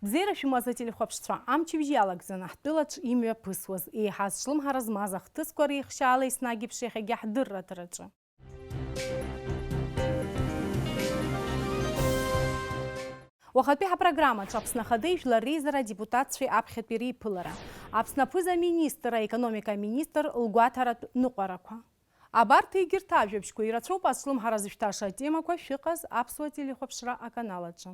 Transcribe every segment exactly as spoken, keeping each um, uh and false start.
Бзиара шәымаз, ателехәаԥшцәа, амчыбжь иалагӡаны ҳтәылаҿ имҩаԥысуаз, еиҳа зҿлымҳара змаз ахҭысқәа реихшьаала еснагь еиԥш иахьагьы ҳдырраҭараҿы. Уахатәи ҳапрограммаҿы Аԥсны Ахада ижәлар реизара адепутатцәеи аԥхьатәи реиԥылара, Аԥсны аԥыза-министр, аекономика аминистр лгәаҭаратә ныҟәарақәа. Абарҭ егьырҭ ажәабжьқәа ирацәоуп азҿлымҳара зышәҭаша атемақәа шәыҟаз аԥсуа телехәаԥшра аканал аҿы.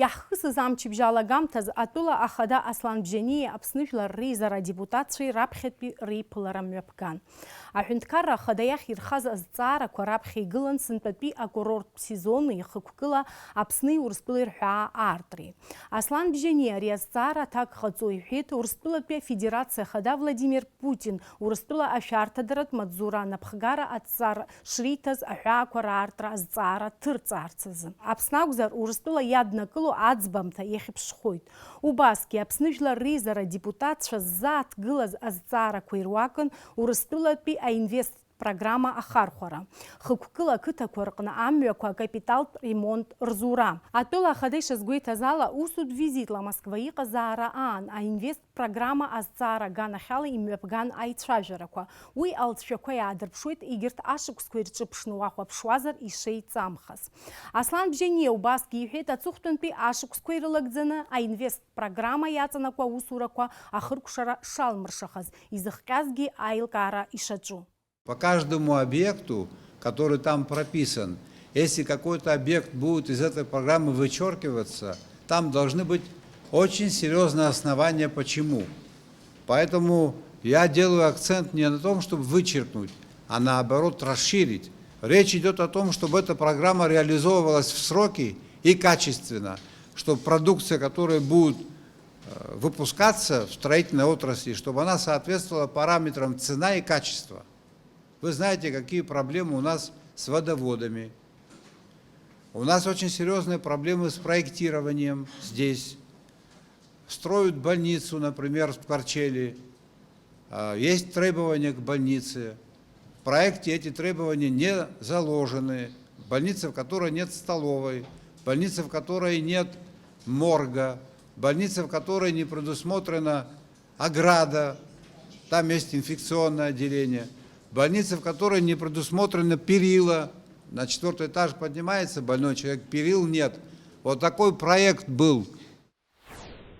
Иаҳхысыз амчыбжь алагамҭазы атәыла ахада Аслан Бжьаниеи Аԥсны Жәлар реизара адепутатцәеи раԥхьатәи реиԥылара мҩаԥган. Аҳәынҭқарра ахада иахь ирхаз азҵаарақәа раԥхьа игылан сынтәатәи акурорттә сезон ихықәкыла Аԥсни Урыстәылеи рҳәаа аартреи. Аслан Бжьаниа ари азҵаара аҭак ҟаҵо иҳәеит Урыстәылатәи Афедерациа Ахада Владимир Путин Урыстәыла ашәарҭадаратә маҵзура анапхгара аҭҵаара шриҭаз аҳәаақәа раартра азҵаара ҭырҵаарц азы. Аԥсны акәзар, Урыстәыла иаднакыло аӡбамҭа иахьыԥшхоит. Убасгьы Аԥсны Жәлар реизара адепутатцәа ззааҭгылаз азҵаарақәа ируакын Урыстәылатәи аинвест программа ахархәара, хықәкыла ақыҭақәа рҟны амҩақәа акапиталтә ремонт рзура. Атәыла ахада ишазгәеиҭаз ала, усутә визитла Москва иҟазаара аан аинвест программа азҵаара аганахьала имҩаԥган аицәажәарақәа. Уи алҵшәақәа иаадырԥшуеит, егьырҭ ашықәсқәа ирҿыԥшны уахәаԥшуазар ишеиҵамхаз. Аслан Бжьаниа убасгьы иҳәеит, аҵыхәтәантәи ашықәсқәа ирылагӡаны аинвест программа иаҵанакуа аусурақәа ахыркәшара шалмыршахаз, изыхҟьазгьы аилкаара ишаҿу. По каждому объекту, который там прописан, если какой-то объект будет из этой программы вычеркиваться, там должны быть очень серьёзные основания, почему. Поэтому я делаю акцент не на том, чтобы вычеркнуть, а наоборот расширить. Речь идёт о том, чтобы эта программа реализовывалась в сроки и качественно, чтобы продукция, которая будет, э, выпускаться в строительной отрасли, чтобы она соответствовала параметрам цена и качество. Вы знаете, какие проблемы у нас с водоводами. У нас очень серьёзные проблемы с проектированием здесь. Строят больницу, например, в Ткварчели. А, есть требования к больнице. В проекте эти требования не заложены. Больница, в которой нет столовой, больница, в которой нет морга, больница, в которой не предусмотрена ограда, там есть инфекционное отделение, больница, в которой не предусмотрено перила, на четвёртый этаж поднимается больной человек, перил нет. Вот такой проект был.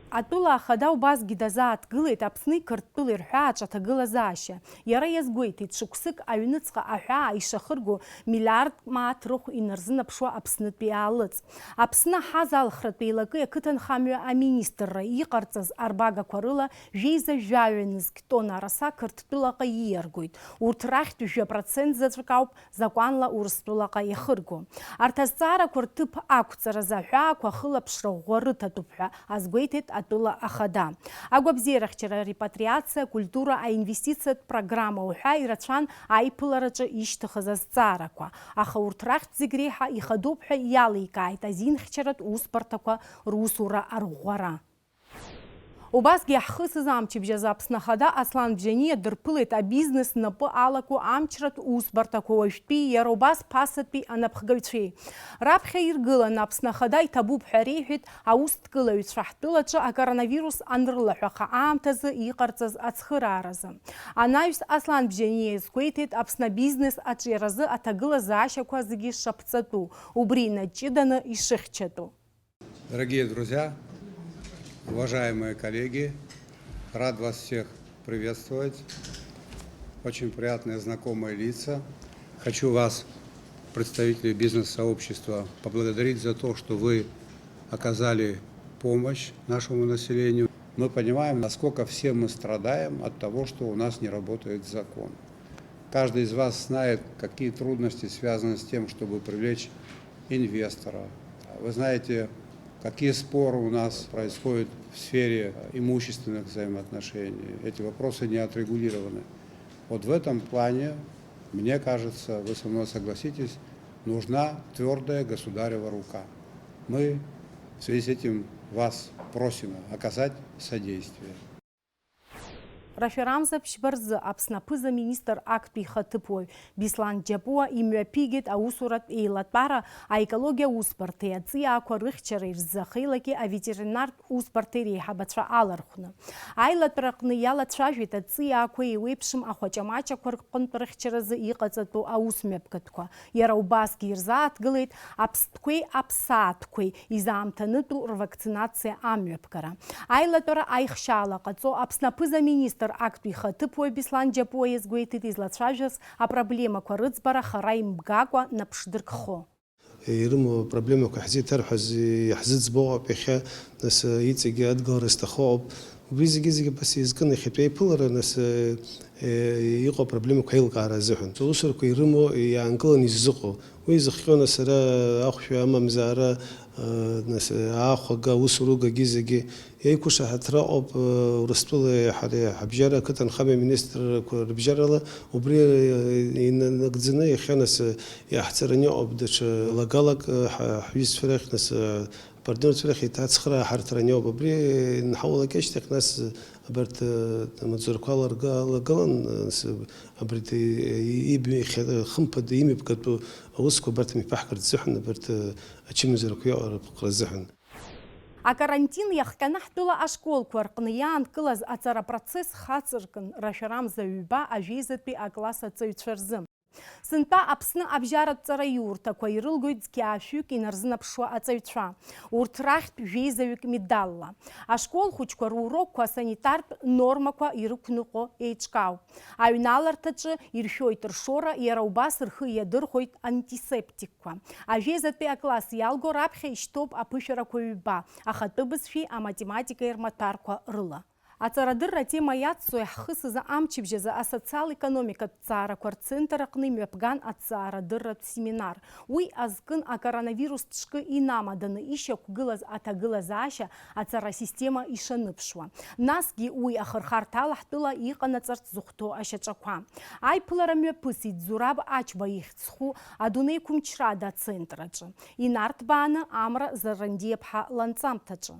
Атәыла ахада убасгьы дазааҭгылеит Аԥсни Қырҭтәылеи рҳәаа аҿы аҭагылазаашьа. Иара иазгәеиҭеит, шықәсык аҩныҵҟа аҳәаа ишахырго миллиардк мааҭ рыхә инарзынаԥшуа Аԥснытәи аалыҵ. Аԥсны аҳаз алхратә еилакеи ақыҭанхамҩа аминистрра иҟарҵаз арбагақәа рыла жәеиза жәаҩа нызқь тонна араса Қырҭтәылаҟа ииаргоит. Урҭ рахьтә жәа процент заҵәык ауп закәанла Урыстәылаҟа иахырго. Арҭ азҵаарақәа рҭыԥ ақәҵаразы аҳәаақәа ахылаԥшра ӷәӷәа рыҭатәуп ҳәа азгәеиҭеит атәыла ахада. Агәабзиарахьчара, арепатриациа, акультура, аинвестициатә программа уҳәа ирацәан аиԥылараҿы ишьҭыхыз азҵаарақәа, аха урҭ рахьтә зегь реиҳа ихадоуп ҳәа иаликааит азинхьчаратә усбарҭақәа русура арӷәӷәара. Убасгьы иаҳхысыз амчыбжь азы Аԥсны Ахада Аслан Бжьаниа дырԥылеит абизнес напы алаку амчратә усбарҭақәа уажәтәи, иара убас ԥасатәи анапхгаҩцәеи. Раԥхьа иргыланы Аԥсны Ахада иҭабуп ҳәа реиҳәеит аусҭгылаҩцәа ҳтәылаҿы акоронавирус анрылаҳәаха аамҭазы иҟарҵаз ацхырааразы. Анаҩс Аслан Бжьаниа иазгәеиҭеит Аԥсны абизнес аҿиаразы аҭагылазаашьақәа зегьы шаԥҵатәу, убри инаҷҷыданы ишыхьчатәу. Дорогие друзья, уважаемые коллеги, рад вас всех приветствовать. Очень приятные знакомые лица. Хочу вас, представители бизнес-сообщества, поблагодарить за то, что вы оказали помощь нашему населению. Мы понимаем, насколько все мы страдаем от того, что у нас не работает закон. Каждый из вас знает, какие трудности связаны с тем, чтобы привлечь инвестора. Вы знаете, какие споры у нас происходят в сфере имущественных взаимоотношений. Эти вопросы не отрегулированы. Вот в этом плане, мне кажется, вы со мной согласитесь, нужна твёрдая государева рука. Мы в связи с этим вас просим оказать содействие. Рашәарамза ԥшьба рзы Аԥсны аԥыза-министр актәи ихаҭыԥуаҩ Беслан Џьапуа имҩаԥигеит аусуратә еилатәара аекологиа усбарҭеи аҵиаақәа рыхьчареи рзы ахеилаки аветеринартә усбарҭеи реиҳабацәа алархәны. Аилатәараҟны иалацәажәеит аҵиаақәа еиуеиԥшым ахәаҷамаҷақәа рҟынтә рыхьчаразы иҟаҵатәу аусмҩаԥгатәқәа. Иара убасгьы ирзааҭгылеит аԥстәқәеи аԥсаатәқәеи изаамҭанытәу рвакцинациа амҩаԥгара. Аилатәара аихшьаала ҟаҵо Аԥсны аԥыза-министр актәи ихаҭыԥуаҩ Беслан Џьапуа иазгәеиҭеит излацәажәаз апроблемақәа рыӡбара хара имгакәа наԥшдыркхо. Ирымоу апроблемақәа ҳзеиҭарҳәаз иаҳзыӡбо ауп иахьа, нас, иҵегьы адгылара зҭаху ауп. Убри зегьы-зегьы абас еизкын иахьатәи аиԥылара, нас, э, иҟоу апроблемақәа аилкаара азыҳәан. Аусурақәа ирымоу иаанкыланы иззыҟоу. Уи зыхҟьо, нас, ара ахәшәы амамзаара, э, нас, аахәага, аусуругагьы зегьы Еиқәшаҳаҭра ыҟоуп, Урыстәылеи ҳареи ҳабжьара ақыҭанхамҩа министрқәа рыбжьарала, убри инанагӡаны иахьа нас иаҳҵараны иҟоуп даҽа лагалак ҳа-, ҳҩызцәа рахь, нас апартнерцәа рахь еиҭа ацхыраа ҳарҭараны иҟоуп. Убри инҳаулак ашьҭахь, нас абарҭ амаҵурақәа аларга-, алагалан, нас абарҭ иб-, иахьа хымԥада имҩаԥгатәу аусқәа абарҭ мҩаԥаҳгарц азыҳәан, абарҭ ачымазарақәа иаҟарҵаразы азыҳәан. Акарантин иахҟьаны ҳтәыла ашколқәа рҟны иаанкылаз аҵара процесс хацыркын, рашәарамза ҩба ажәеизатәи акласс аҵаҩцәа рзы. Сынтәа Аԥсны абжьаратә ҵараиурҭақәа ирылгоит зқьи аашәҩык инарзынаԥшуа аҵаҩцәа. Урҭ рахьтә жәеизаҩык медалла. Ашкол хәыҷқәа рурокқәа асанитартә нормақәа ирықәныҟәо еиҿкаауп. Аҩналарҭаҿы иршәоит ршора, иара убас рхы иадырхәоит антисептикқәа. Ажәеизатәи акласс иалго раԥхьа ишьҭоуп аԥышәарақәа ҩба, ахатәы бызшәеи аматематикеи рмаҭәарқәа рыла. Аҵарадырра атема иацҵо иаҳхысыз амчыбжь азы асоциал-економикатә ҭҵаарақәа рцентр аҟны имҩаԥган аҭҵаарадырратә семинар. Уи азкын акоронавирус ҿкы инамаданы ишьақәгылаз аҭагылазаашьа аҵара асистема ишаныԥшуа, насгьы уи ахырхарҭала ҳтәыла иҟанаҵарц зыхәҭоу ашьаҿақәа. Аиԥылара мҩаԥысит Зураб Ачба ихьӡ зху адунеи қәымчрада ацентр аҿы, инарҭбааны Амра Зарандиаԥҳа ланҵамҭаҿы.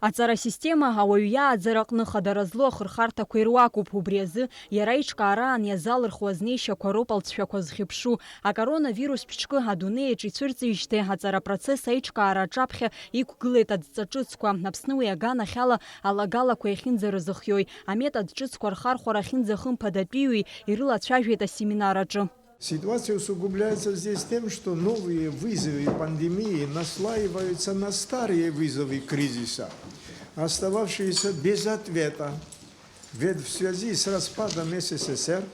Аҵара асистема ауаҩы иааӡараҟны хадара злоу ахырхарҭақәа ируакуп. Убри азы иара иҿкаараан иазалырхуа азнеишьақәа роуп алҵшәақәа зхьыԥшу. Акоронавирустә ҿкы адунеи аҿы ицәырҵижьҭеи аҵара апроцесс аиҿкаара аҿаԥхьа иқәгылеит адҵа ҿыцқәа. Аԥсны уи аганахьала алагалақәа иахьынӡарызыхиои, аметод ҿыцқәа рхархәара ахьынӡахымԥадатәиуи ирылацәажәеит асеминар аҿы. Ситуация усугубляется здесь тем, что новые вызовы пандемии наслаиваются на старые вызовы кризиса, остававшиеся без ответа в связи с распадом С С С Р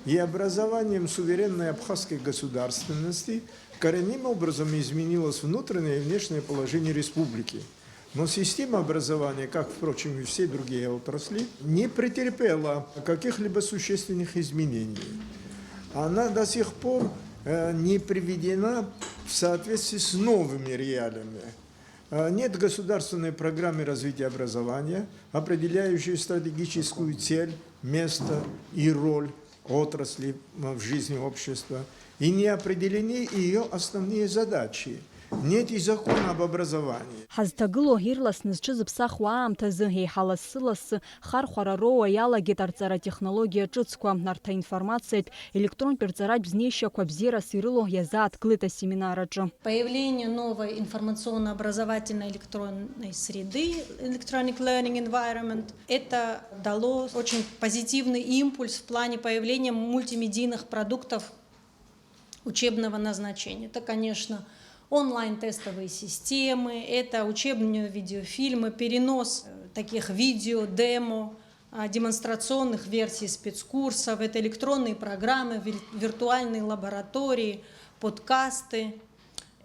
и образованием суверенной абхазской государственности. Коренным образом изменилось внутреннее и внешнее положение республики. Но система образования, как, впрочем, и все другие отрасли, не претерпела каких-либо существенных изменений. Она до сих пор, э, не приведена в соответствии с новыми реалиями. Э, нет государственной программы развития образования, определяющей стратегическую цель, место и роль отрасли в жизни общества, и не определены её основные задачи. Нет и закона об образовании. Ҳазҭагылоу ирласны зҽызыԥсахуа аамҭазы еиҳа лассы-лассы хархәара роуа иалагеит арҵара технологиа ҿыцқәа, арҭ аинформациатә, електронтә рҵаратә знеишьақәа бзиарас ирылоу иазааҭгылеит асеминар аҿы. Появление новой информационно-образовательной электронной среды, electronic learning environment, это дало очень позитивный импульс в плане появления мультимедийных продуктов учебного назначения. Это, конечно, онлайн-тестовые системы, это учебные видеофильмы, перенос, э, таких видео, демо, а, демонстрационных версий спецкурсов, это электронные программы, вир-, виртуальные лаборатории, подкасты.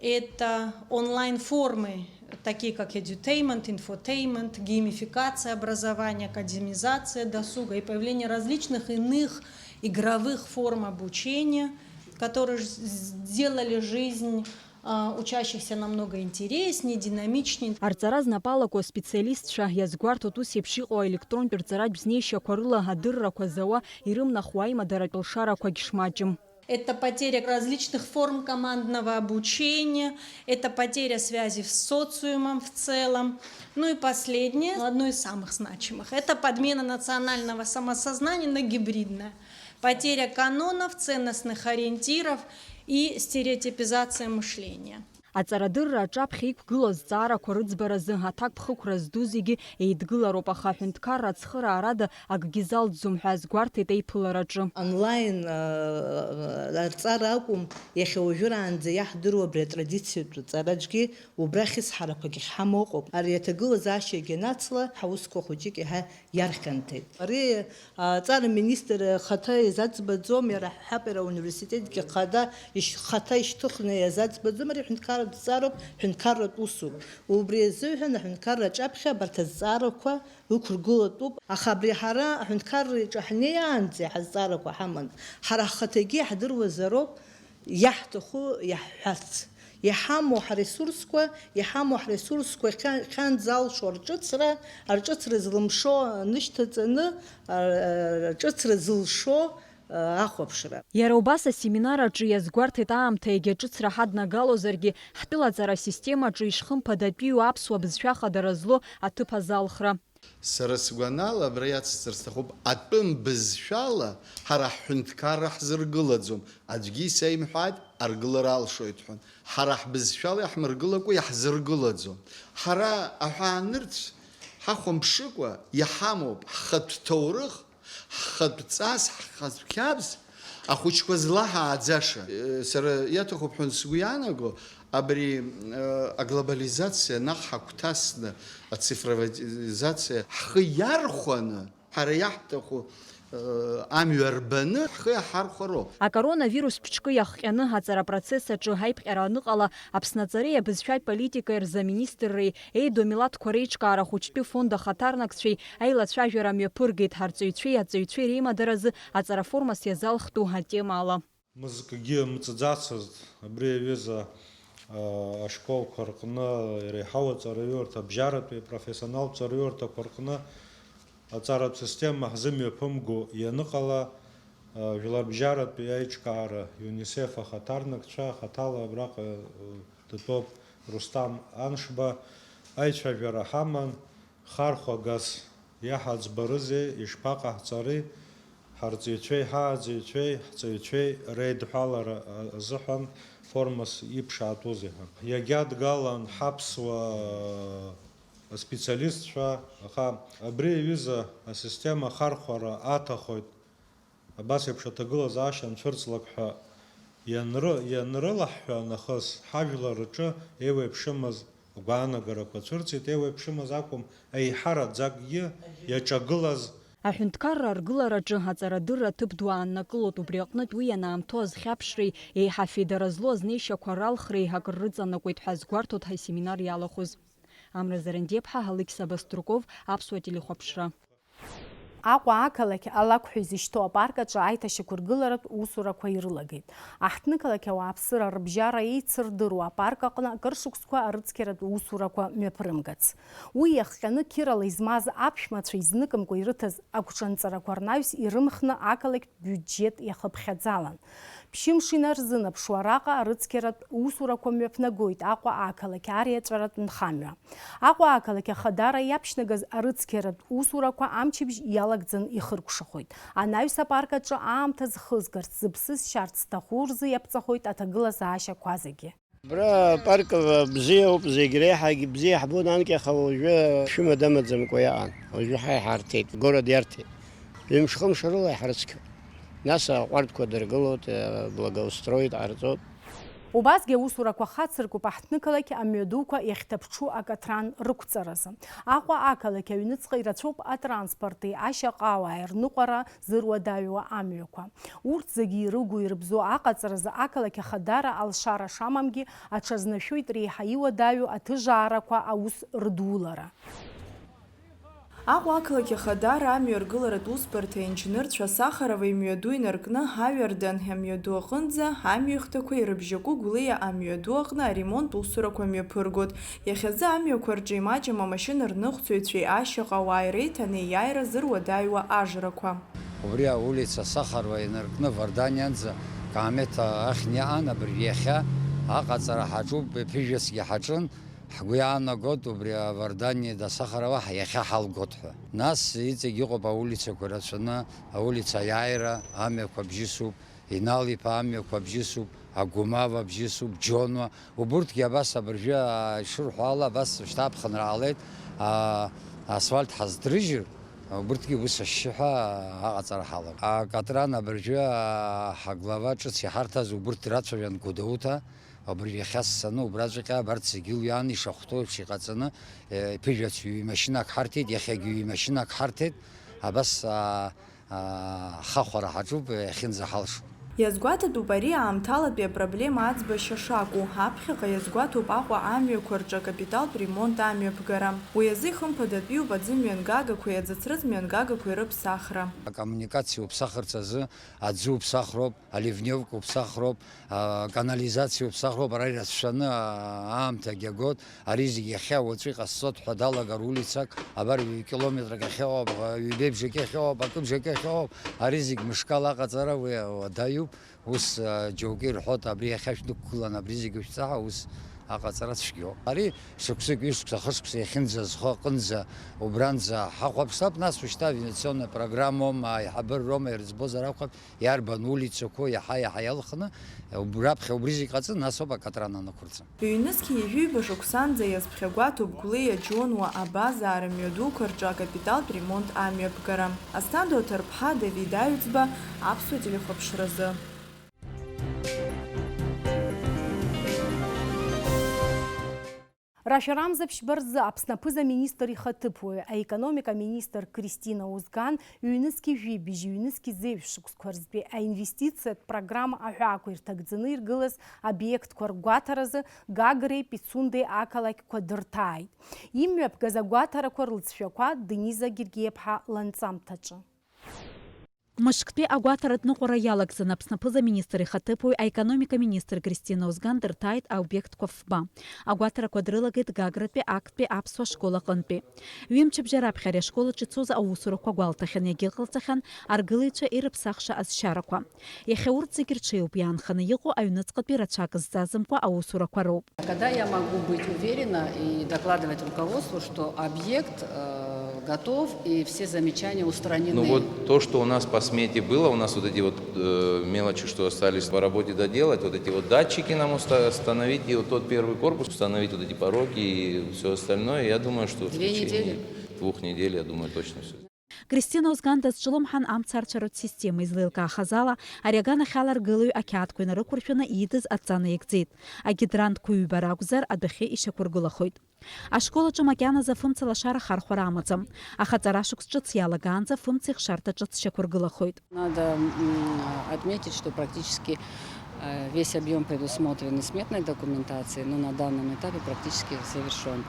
Это онлайн-формы, такие как edutainment, infotainment, геймификация образования, академизация досуга и появление различных иных игровых форм обучения, которые ж-, сделали жизнь, а, учащихся намного интереснее, динамичнее. Арҵара знапы алаку аспециалистцәа иазгәарҭоит ус еиԥш иҟоу аелектронтә рҵаратә знеишьақәа рыла адыррақәа зауа ирымнахуа аимадаратә лшарақәагь шмаҷым. Это потеря различных форм командного обучения, это потеря связи с социумом в целом. Ну и последнее, одно из самых значимых, это подмена национального самосознания на гибридное. Потеря канонов, ценностных ориентиров и стереотипизация мышления. Аҵарадырра аҿаԥхьа иқәгылоу азҵаарақәа рыӡбаразы аҭакԥхықәра зду зегьы еидгылароуп, аха аҳәынҭқарра ацхыраарада акгьы залҵӡом ҳәа азгәарҭеит еиԥылараҿы. Онлайн, э, арҵара акәым, иахьа уажәраанӡа иаҳдыруа абри атрадициатә ҵара аҿгьы убра хьысҳарақәак иахьҳамоу ыҟоуп. Ари аҭагылазаашьагьы анацла, ҳаусқәа хәыҷык еиҳа иархьанҭеит. Ари, а, аҵара министр хаҭа изаӡбаӡом, иара ҳҳәап, иара ауниверситетгьы хада иш-, хаҭа ишьҭыхны иазаӡбаӡом, ари ҳәынҭқарратә ҵароуп, ҳәынҭқарратә усуп. Убри азыҳәан аҳәынҭқарра аҿаԥхьа абарҭ азҵаарақәа ықәыргылатәуп, аха абри ҳара аҳәынҭқарра иҿы ҳнеиаанӡа ҳазҵаарақәа ҳаман, ҳара ҳхаҭагьы иаҳдыруазароуп, иаҳҭаху иаҳҳәарц. Иҳамоу ҳресурсқәа, иҳамоу ҳресурсқәа хьа-, хьанӡа алшо арҿыцра, арҿыцра злымшо нышьҭаҵаны, а, арҿыцра зылшо, а, ахәаԥшра. Иара убас асеминар аҿы иазгәарҭеит, аамҭа егьа ҿыцра ҳаднагалозаргьы, ҳтәылаҵара асистемаҿы ишхымԥадатәиу аԥсуа бызшәа хадара злоу аҭыԥ азалхра. Сара сгәанала, абра иацсҵар сҭахуп, атәым бызшәала ҳара ҳҳәынҭқарра ҳзыргылаӡом, аӡәгьы исеимҳәааит, аргылара алшоит ҳәа. Ҳара ҳбызшәала иаҳмыргылакәа иаҳзыргылаӡом. Ҳара аҳәаанырцә ҳахәамԥшыкәа иҳамоуп ҳхатә ҭоурых, ҳхатә ҵас, ҳхатә қьабз, ахәыҷқәа злаҳааӡаша. Сара иаҭахуп ҳәа сгәы иаанаго, абри, э, аглобализациа наҟ ҳагәҭасны, ацифровизациа ҳхы иархәаны, ҳара иаҳҭаху, э, амҩа рбаны ҳхы иаҳархәароуп. Акоронавирустә ҿкы иахҟьаны аҵара апроцесс аҿы аиԥҟьара аныҟала, Аԥсны аҵареи абызшәатә политикеи рзы аминистрреи Еидоу амилаҭқәа реиҿкаара ахәыҷтәы фонд ахаҭарнакцәеи аилацәажәара мҩаԥыргеит ҳарҵаҩцәеи аҵаҩцәеи реимадаразы аҵара формас иазалхтәу атема ала. Мызкгьы мҵӡацызт абри аҩыза, а, ашколқәа рҟны, иреиҳау аҵараиурҭа, абжьаратәи апрофессионалтә ҵараиурҭақәа рҟны аҵаратә система ҳзымҩаԥымго ианыҟала, а, жәларбжьаратәи аиҿкаара ЮНИСЕФ ахаҭарнакцәа, хаҭала абраҟа, а, дтәоуп Рустам Аншба, аицәажәара ҳаман, хархәагас иаҳаӡбарызеи, ишԥаҟаҳҵари, ҳарҵаҩцәеи ҳааӡаҩцәеи, ҳҵаҩцәеи реидҳәалара азыҳәан формас иԥшаатәузеи ҳәа. Иагьа дгалан ҳаԥсуа специалистцәа, аха абри аҩыза асистема ахархәара аҭахоит. Абас еиԥш аҭагылазаашьа анцәырҵлак ҳәа ианры-, ианрылаҳҳәа нахыс, ҳажәлар рҿы еиуеиԥшымыз агәаанагарақәа цәырҵит, еиуеиԥшымыз акәым, еиҳараӡакгьы иаҿагылаз. Аҳәынҭқарра аргылараҿы аҵарадырра аҭыԥ ду ааннакылоит, убри аҟнытә уи ианаамҭоу азхьаԥшреи еиҳа афедара злоу азнеишьақәа ралхреи акыр рыҵанакуеит ҳәа азгәарҭоит ҳасеминар иалахәыз. Амра Зарандиаԥҳа, Алықьса Баструков, Аԥсуа телехәаԥшра. Аҟәа ақалақь алакә ҳәа изышьҭоу апарк аҿы аиҭашьақәыргыларатә усурақәа ирылагеит. Аҳҭнықалақь ауааԥсыра рыбжьара еицырдыруа апарк аҟны акыр шықәсқәа арыцқьаратә усурақәа мҩаԥырымгац. Уи иахҟьаны қьырала измаз аԥшәмацәа изныкымкәа ирыҭаз агәҽанҵарақәа рнаҩс ирымхны ақалақьтә биуџьет иахыԥхьаӡалан. Ԥшьымш инарзынаԥшуа араҟа арыцқьаратә усурақәа мҩаԥнагоит Аҟәа ақалақь ариаҵәаратә нхамҩа. Аҟәа ақалақь Ахадара иаԥшьнагаз арыцқьаратә усурақәа амчыбжь иалагӡан ихыркәшахоит. Анаҩс апарк аҿы аамҭа зхызгарц, зыԥсы зшьарц зҭаху рзы иаԥҵахоит аҭагылазаашьақәа зегьы. Абра апарк бзиоуп, зегь реиҳагь бзиа ҳбон анкьа, аха уажәы ԥшәымада амаӡамкәа иаан. Уажәы ҳа иҳарҭеит, город иарҭеит. Ҩымш-хымш рыла иҳрыцқьоит. Нас аҟәардәқәа дыргылоит, благоустроит ҟарҵоит. Убасгьы аусурақәа хацыркуп аҳҭнықалақь амҩадуқәа иахьҭаԥҽу акаҭран рықәҵаразы. Аҟәа ақалақь аҩныҵҟа ирацәоуп атранспорти ашьаҟауааи рныҟәара зыруадаҩуа амҩақәа. Урҭ зегьы ирыгу ирыбзоу аҟаҵаразы ақалақь Ахадара алшара шамамгьы аҽазнашәоит реиҳа иуадаҩу аҭыжаарақәа аус рдулара. Аҟәа ақалақь Ахадара амҩа ргыларатә усбарҭа аинженерцәа Сахарова имҩаду инаркны Ҳаҩардан амҩаду аҟынӡа амҩахәҭақәа ирыбжьаку Гәлиа амҩаду аҟны аремонт усурақәа мҩаԥыргоит. Иахьазы амҩақәа рҿы имаҷым амашьына рныҟәцаҩцәеи ашьаҟа ауааи реиҭанеиааира зыруадаҩуа ажрақәа. Убри аулица Сахарова инаркны Варданианӡа Қамеҭ ахьниаан абыржә иахьа аҟаҵара ҳаҿуп, ԥыжәасгьы ҳаҿын, ҳгәы иаанагот убри Варданиа Дасахарова иахьа ҳалгот ҳәа. Нас иҵегь иҟоуп аулицақәа рацәаны, аулица Аиааира амҩақәа бжьысуп, Инал-иԥа амҩақәа бжьысуп, Агәмава бжьысуп, Џьонуа, убурҭгьы абас абыржәы ишырҳәо ала абас шьҭа аԥхынра ҟалеит, а, асфальт ҳазҭрыжьыр, убурҭгьы ус ашьшьыҳәа аҟаҵара ҳалам. Акатран абыржәы, а, ҳаглава ҿыц иҳарҭаз убурҭ драцәажәан Гәдоуҭа, абыржә иахьа ссаны убраҵәҟьа абарҭ зегьы лҩан ишахәҭоу еиԥш иҟаҵаны, э, ԥыжәацәгьа ҩ-машьынак ҳарҭеит, иахьагьы ҩ-машьынак ҳарҭеит, абас, а, а, ахахәара ҳаҿуп, иахьынӡаҳалшо. Иазгәаҭатәуп ари аамҭалатәи апроблема аӡбашьа шакәу, аԥхьаҟа иазгәаҭоуп Аҟәа амҩақәа рҿы акапиталтә ремонт амҩаԥгара. Уи азы ихымԥадатәиуп аӡы мҩангагақәеи аӡыцрыҵ мҩангагақәеи рыԥсахра. Акоммуникациа уԥсахырц азы аӡы уԥсахроуп, аливневка уԥсахроуп, а, канализациа уԥсахроуп, ара ирацәшәаны, а, аамҭагьы агот. Ари зегь иахьа уаҵәы иҟасҵот ҳәа далагар улицак, абар ҩ-километрак иахьыҟоуп, ҩбеи бжаки иахьыҟоуп, акы бжаки иахьыҟоуп, ари зегь мышкала аҟаҵара уи уадаҩуп. Ус, а, џьоукы ирҳәот, абри иахьа шәнықәгылан, абри зегь шәцаҳа, ус аҟаҵара цәгьоуп. Ари шықәсык, ҩышықәса, хышықәса иахьынӡазхо аҟынӡа, убранӡа ҳахәаԥшлап, нас ушьҭа инвестиционная программоума, аиҳабыроума ирыӡбозар акәхап, иарбан улицақәоу иаҳа-иаҳа иалхны, убраԥхьа убри зегь ҟаҵаны, нас ауп акатран анықәырҵа. Ҩнызқьи ҩажәи ҩба шықәсанӡа иазԥхьагәаҭоуп Гәлиа, Џьонуа, Абазаа рымҩадуқәа рҿы акапиталтә ремонт амҩаԥгара. Асҭанда Оҭарԥҳа, Давид Аҩӡба, Аԥсуа телехәаԥшразы. Рашәарамза ԥшьба рзы Аԥсны аԥыза-министр ихаҭыԥуаҩ, аекономика аминистр Кристина Озган ҩнызқьи жәибжь, ҩнызқьи зеижә шықәсқәа рзтәи аинвестициатә программа аҳәаақәа ирҭагӡаны иргылаз обиектқәа ргәаҭаразы Гагреи Пицундеи ақалақьқәа дырҭааит. Имҩаԥгаз агәаҭарақәа рлҵшәақәа Дениза Гергиаԥҳа ланҵамҭаҿы. Мышктәи агәаҭаратә ныҟәара иалагӡаны Аԥсны аԥыза-министр ихаҭыԥуаҩ, аекономика министр Кристина Озган дырҭааит аобиектқәа фба. Агәаҭарақәа дрылагеит Гагратәи актәи аԥсуа школ аҟынтәи. Ҩымчыбжьа раԥхьа ари ашкол аҿы ицоз аусурақәа гәалҭахьан, иагьыҟалҵахьан аргылаҩцәа ирыԥсахша азшьарақәа. Иахьа урҭ зегь рҽеиуп, иаанханы иҟоу аҩныҵҟатәи рацәак зҵазымкуа аусурақәа роуп. Когда я могу быть уверена и докладывать руководству, что объект, э, готов и все замечания устранены? Ну вот то, что у нас по смете было, у нас вот эти вот, э, мелочи, что остались по работе доделать, вот эти вот датчики нам уста-, установить, и вот тот первый корпус установить, вот эти пороги и всё остальное, я думаю, что в течение двух недель, я думаю, точно всё. Кристина Озган дазҿлымҳан амца арцәаратә система излеилкаахаз ала, ари аганахьала аргылаҩ ақьаадқәа инарықәыршәаны иидыз адҵа наигӡеит. Агидрантқәа ҩба ракәзар, адәахьы ишьақәыргылахоит. Ашкол аҿы макьаназы афымца лашара ахархәара амаӡам. Аха аҵара шықәс ҿыц иалагаанӡа афымца ихшарҭа ҿыц шьақәыргылахоит. Надо, м, отметить, что практически, э, весь объём, предусмотренный сметной документацией, ну, на данном этапе практически завершён.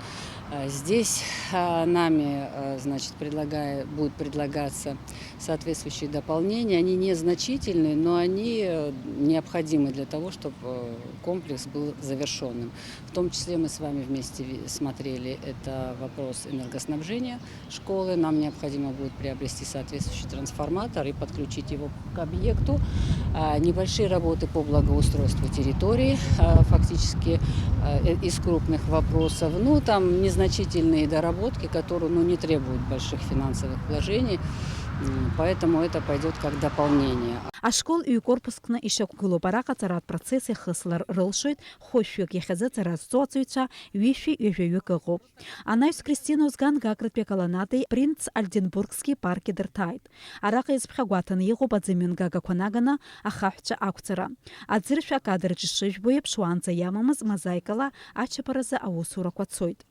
Э, здесь, э, нами, э, значит, предлагая-, будут предлагаться соответствующие дополнения. Они незначительные, но они, э, необходимы для того, чтоб, э, комплекс был завершённым. В том числе мы с вами вместе ви-, смотрели, это вопрос энергоснабжения школы. Нам необходимо будет приобрести соответствующий трансформатор и подключить его к объекту. А, небольшие работы по благоустройству территории, а, фактически, а, э, из крупных вопросов. Ну, там незначительные доработки, которые, ну, не требуют больших финансовых вложений. М, поэтому это пойдёт как дополнение. Ашкол ҩ-корпуск кны ишьақәгылоуп. Араҟа аҵаратә процесс иахыслар рылшоит хәышәҩык, иахьазы аҵара зҵо аҵаҩцәа ҩышәи ҩажәаҩык ыҟоуп. Анаҩс Кристина Озган Гагратәи аколоннадеи Принц Альденбургски парки дырҭааит. Араҟа иазԥхьагәаҭаны иҟоуп аӡы мҩангагақәа наганы ахаҳәцәа ақәҵара. Аӡыршә акадраҿ ишыжәбо еиԥш, уаанӡа иамамыз мозаикала ачаԥаразы аусурақәа цоит.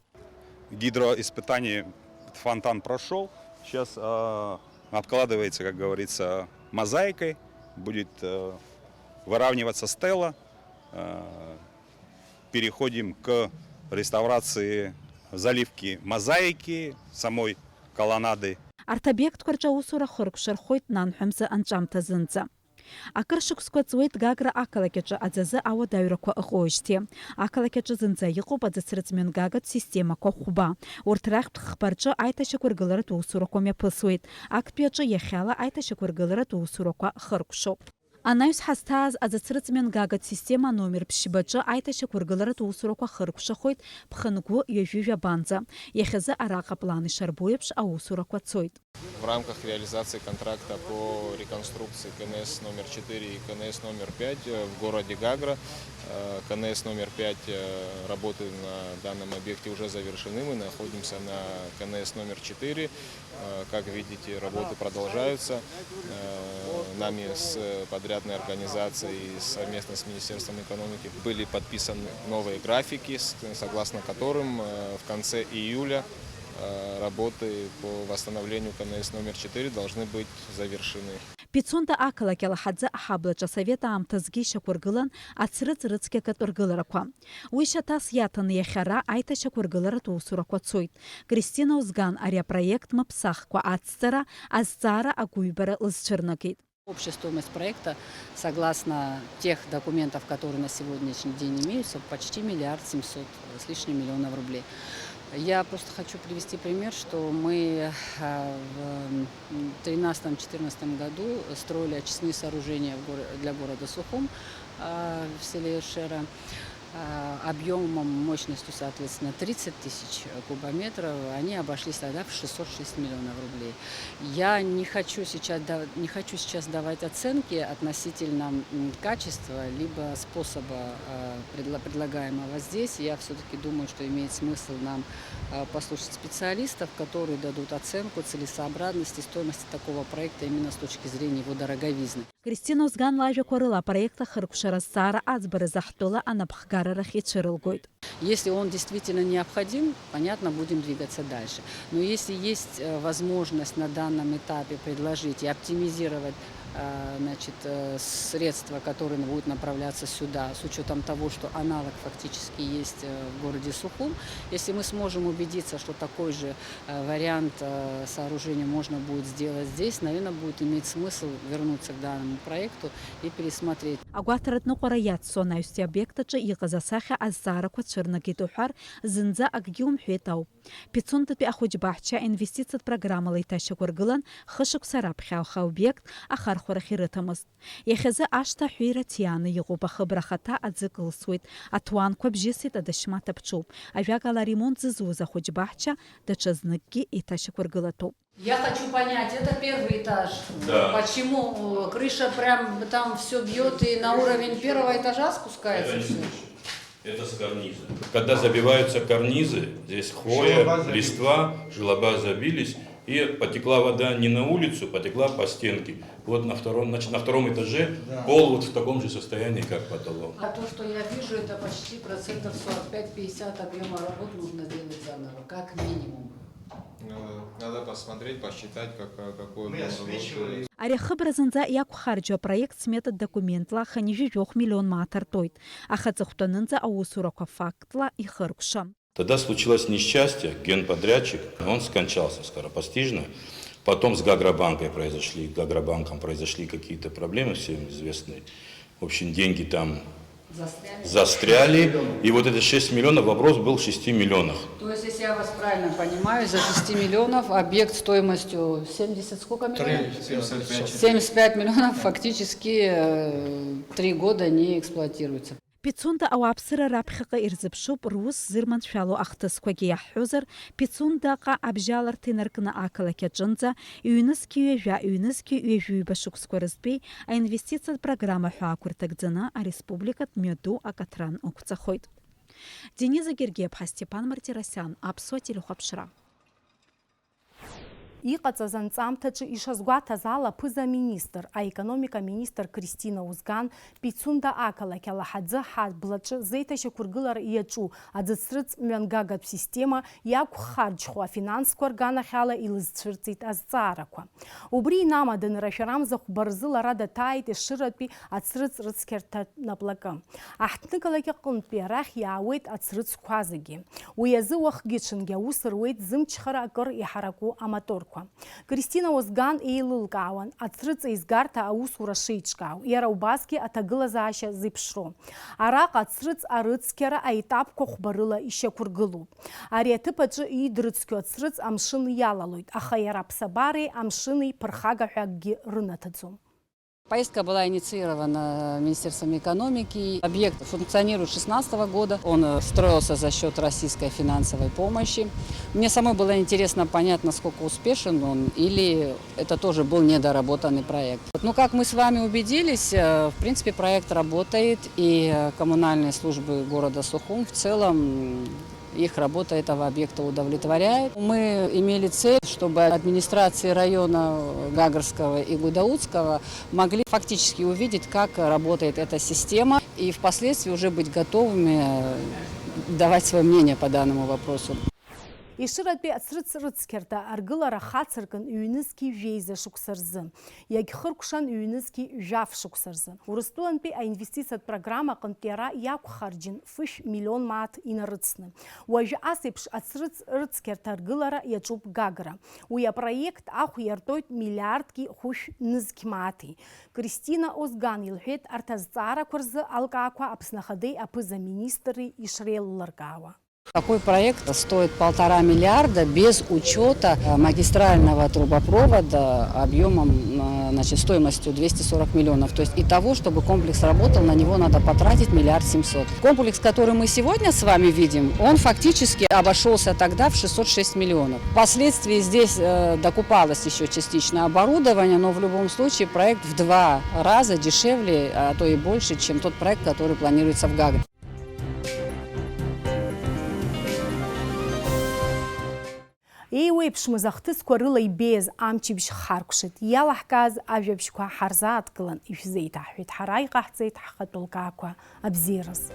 Гидроиспытание, фонтан прошёл. Сейчас, а, обкладывается, как говорится, мозаикой. Будет, э, выравниваться стела. Э, переходим к реставрации заливки мозаики самой колоннады. Арҭ обиектқәа рҿы аусура хыркәшар хәоит нанҳәа мза анҵәамҭазынӡа. Акыр шықәсқәа ҵуеит Гагра ақалақь аҿы аӡазы ауадаҩрақәа ыҟоуижьҭеи. Ақалақь аҿы зынӡа иҟоуп аӡыцрыҵ мҩангагатә системақәа хәба. Урҭ рахьтә хԥа рҿы аиҭашьақәыргыларатә усурақәа мҩаԥысуеит. Актәи аҿы иахьала аиҭашьақәыргыларатә усурақәа хыркәшоуп. Анаҩс ҳазҭааз аӡыцрыҵ мҩангагатә система номер ԥшьбаҿы аиҭашьақәыргыларатә усурақәа хыркәшахоит ԥхынгәы ҩажәи жәабанӡа. Иахьазы араҟа аплан ишарбо еиԥш аусурақәа цоит. В рамках реализации контракта по реконструкции К Н С номер четыре и К Н С номер пять, э, в городе Гагра, э, К Н С номер пять, э, работы на данном объекте уже завершены. Мы находимся на К Н С номер четыре. Э, как видите, работы продолжаются. Э, нами с подрядной организацией и совместно с Министерством экономики были подписаны новые графики, с-, согласно которым, э, в конце июля, э, работы по восстановлению К Н С номер четыре должны быть завершены. Пицунда ақалақь Алаҳаӡы аҳаблаҿы асовет аамҭазгьы ишьақәыргылан ацрыҵ рыцқьагатә ргыларақәа. Уи шьаҭас иаҭаны иахьа ара аиҭашьақәыргыларатә усурақәа цоит. Кристина Озган ари апроект мыԥсахкәа ацҵара, азҵаара агәыҩбара лызцәырнагеит. Общая стоимость проекта, согласно тех документов, которые на сегодняшний день имеются, почти миллиард семьсот с лишним миллионов рублей. Я просто хочу привести пример, что мы, а, в тринадцатом-четырнадцатом году строили очистные сооружения в горо-, для города Сухум, а, в селе Шера, а, объёмом, мощностью, соответственно, тридцать тысяч кубометров. Они обошлись тогда в шестьсот шесть миллионов рублей. Я не хочу сейчас да-, не хочу сейчас давать оценки относительно, м, качества либо способа, а, предла-, предлагаемого здесь. Я всё-таки думаю, что имеет смысл нам, а, послушать специалистов, которые дадут оценку целесообразности, стоимости такого проекта именно с точки зрения его дороговизны. Кристина Озган лажәақәа рыла апроект ахыркәшара азҵаара аӡбаразы ҳтәыла анапхгара рахь ицәырылгоит. Если он действительно необходим, понятно, будем двигаться дальше. Но если есть, э, возможность на данном этапе предложить и оптимизировать, э, значит, э, средства, которые будут направляться сюда, с учётом того, что аналог фактически есть, э, в городе Сухум, если мы сможем убедиться, что такой же, э, вариант, э, сооружения можно будет сделать здесь, наверное, будет иметь смысл вернуться к данному проекту и пересмотреть. Агәаҭаратә ныҟәара иацу анаҩстәи обиект аҿы иҟаз асахьа азҵаарақәа цәырнагеит уҳәар, зынӡа акгьы умҳәеит ауп. Пицундатәи ахәыҷбаҳча аинвестициатә программала иҭашьақәыргылан, хышықәса раԥхьа аха аобиект ахархәарахь ирыҭамызт. Иахьазы ашҭа аҳәира ҭиааны иҟоуп, ахыбра ахаҭа аӡы кылсуеит, аҭуанқәа бжьысит, адашьмаҭ аԥҽуп. Ажәакала, аремонт зызуз ахәыҷбаҳча даҽазныкгьы иҭашьақәыргылатәуп. Я хочу понять, это первый этаж. Да. Почему, э, крыша прям там всё бьёт и на уровень первого этажа спускается? Это не всё? Крыша. Это с карниза. Когда забиваются карнизы, здесь хвоя, желоба забилась, листва, желоба забились, и потекла вода не на улицу, потекла по стенке. Вот на втором, значит, на втором этаже, да, пол вот в таком же состоянии, как потолок. А то, что я вижу, это почти процентов сорок пять-пятьдесят объёма работ нужно делать заново, как минимум. Ну, надо посмотреть, посчитать, как, какой объём работы. Ари ахыбра зынӡа иақәхарџьу апроект сметатә документла хынҩажәи жәохә миллион мааҭ артоит, аха аҵыхәтәанынӡа аусурақәа фактла ихыркәшан. Тогда случилось несчастье, генподрядчик, он скончался скоропостижно. Потом с Гагробанкой произошли, Гагробанком произошли какие-то проблемы, всем известные. В общем, деньги там застряли. Застряли. И вот это шесть миллионов, вопрос был в шести миллионах. То есть, если я вас правильно понимаю, из-за шести миллионов объект стоимостью семьдесят сколько миллионов? Три, семьдесят пять. Семьдесят пять миллионов фактически, э, три года не эксплуатируется. Пицунда ауааԥсыра раԥхьаҟа ирзыԥшуп рус зырманшәало ахҭысқәагьы. Иаҳҳәозар, Пицундаҟа абжьаларҭа инаркны ақалақь аҿынӡа ҩнызқьи ҩажәа, ҩнызқьи ҩажәи ҩба шықәсқәа рзтәи аинвестициатә программа ҳәа ақәырҭагӡаны ареспубликатә мҩаду акаҭран ықәҵахоит. Дениза Гергиаԥҳа, Степан Мартиросиан, Аԥсуа телехәаԥшра. Иҟаҵаз анҵамҭаҿы ишазгәаҭаз ала, аԥыза-министр, аекономика аминистр Кристина Узган, Пицунда ақалақь Алаҳаӡы ҳаблаҿы зеиҭашьақәыргылара иаҿу аӡыцрыҵ мҩангагатә система иақәхарџьхо афинансқәа рганахьала илызцәырҵит азҵаарақәа. Убри инамаданы, рашәарамза хәба рзы лара даҭааит Ешыратәи ацрыҵ рыцқьарҭа наплакы. Аҳҭнықалақь аҟынтәи арахь иаауеит ацрыҵқәа зегьы. Уи азы уахгьы-ҽынгьы аус руеит зымчхара акыр иҳараку амоторқәа. Кристина Озган еилылкаауан ацрыҵ еизгарҭа аусура шеиҿкаау, иара убасгьы аҭагылазаашьа зеиԥшроу. Араҟа ацрыҵ арыцқьара аетапқәа хәба рыла ишьақәыргылоуп. Ари аҭыԥ аҿы идрыцқьоу ацрыҵ амшын иалалоит, аха иара аԥсабареи амшыни ԥырхага ҳәа акгьы рынаҭаӡом. Поездка была инициирована Министерством экономики. Объект функционирует с шестнадцатого года. Он э, строился за счет российской финансовой помощи. Мне самой было интересно понять, насколько успешен он, или это тоже был недоработанный проект. Ну, как мы с вами убедились, э, в принципе, проект работает, и э, коммунальные службы города Сухум в целом их работа этого объекта удовлетворяет. Мы имели цель, чтобы администрации района Гагарского и Гудаутского могли фактически увидеть, как работает эта система, и впоследствии уже быть готовыми э, давать свое мнение по данному вопросу. Ешыратәи ацрыҵ рыцқьарҭа аргылара хацыркын ҩнызқьи жәеиза шықәса рзы. Иагьхыркәшан ҩнызқьи жәаф шықәса рзы. Урыстәылантәи аинвестициатә программа аҟынтә иара иақәхарџьын фышә миллион мааҭ инарыцны. Уажәы ас еиԥш ацрыҵ рыцқьарҭа аргылара иаҿуп Гагра. Уи апроект ахә иартоит миллиардки хәышә нызқь мааҭи. Кристина Озган илҳәеит арҭ азҵаарақәа рзы алкаақәа Аԥсны Ахадеи аԥыза-министри ишреилылыркаауа. Такой проект стоит полтора миллиарда без учета э, магистрального трубопровода объемом, э, значит, стоимостью двести сорок миллионов. То есть и того, чтобы комплекс работал, на него надо потратить миллиард семьсот. Комплекс, который мы сегодня с вами видим, он фактически обошелся тогда в шестьсот шесть миллионов. Впоследствии здесь э, докупалось еще частично оборудование, но в любом случае проект в два раза дешевле, а то и больше, чем тот проект, который планируется в Гагре. Еиуеиԥшмыз ахҭысқәа рыла ибеиаз амчыбжь харкәшеит, иалаҳкааз ажәабжьқәа ҳарзааҭгылан ишәзеиҭаҳҳәеит, ҳара иҟаҳҵеит ҳхатәы лкаақәа абзиараз.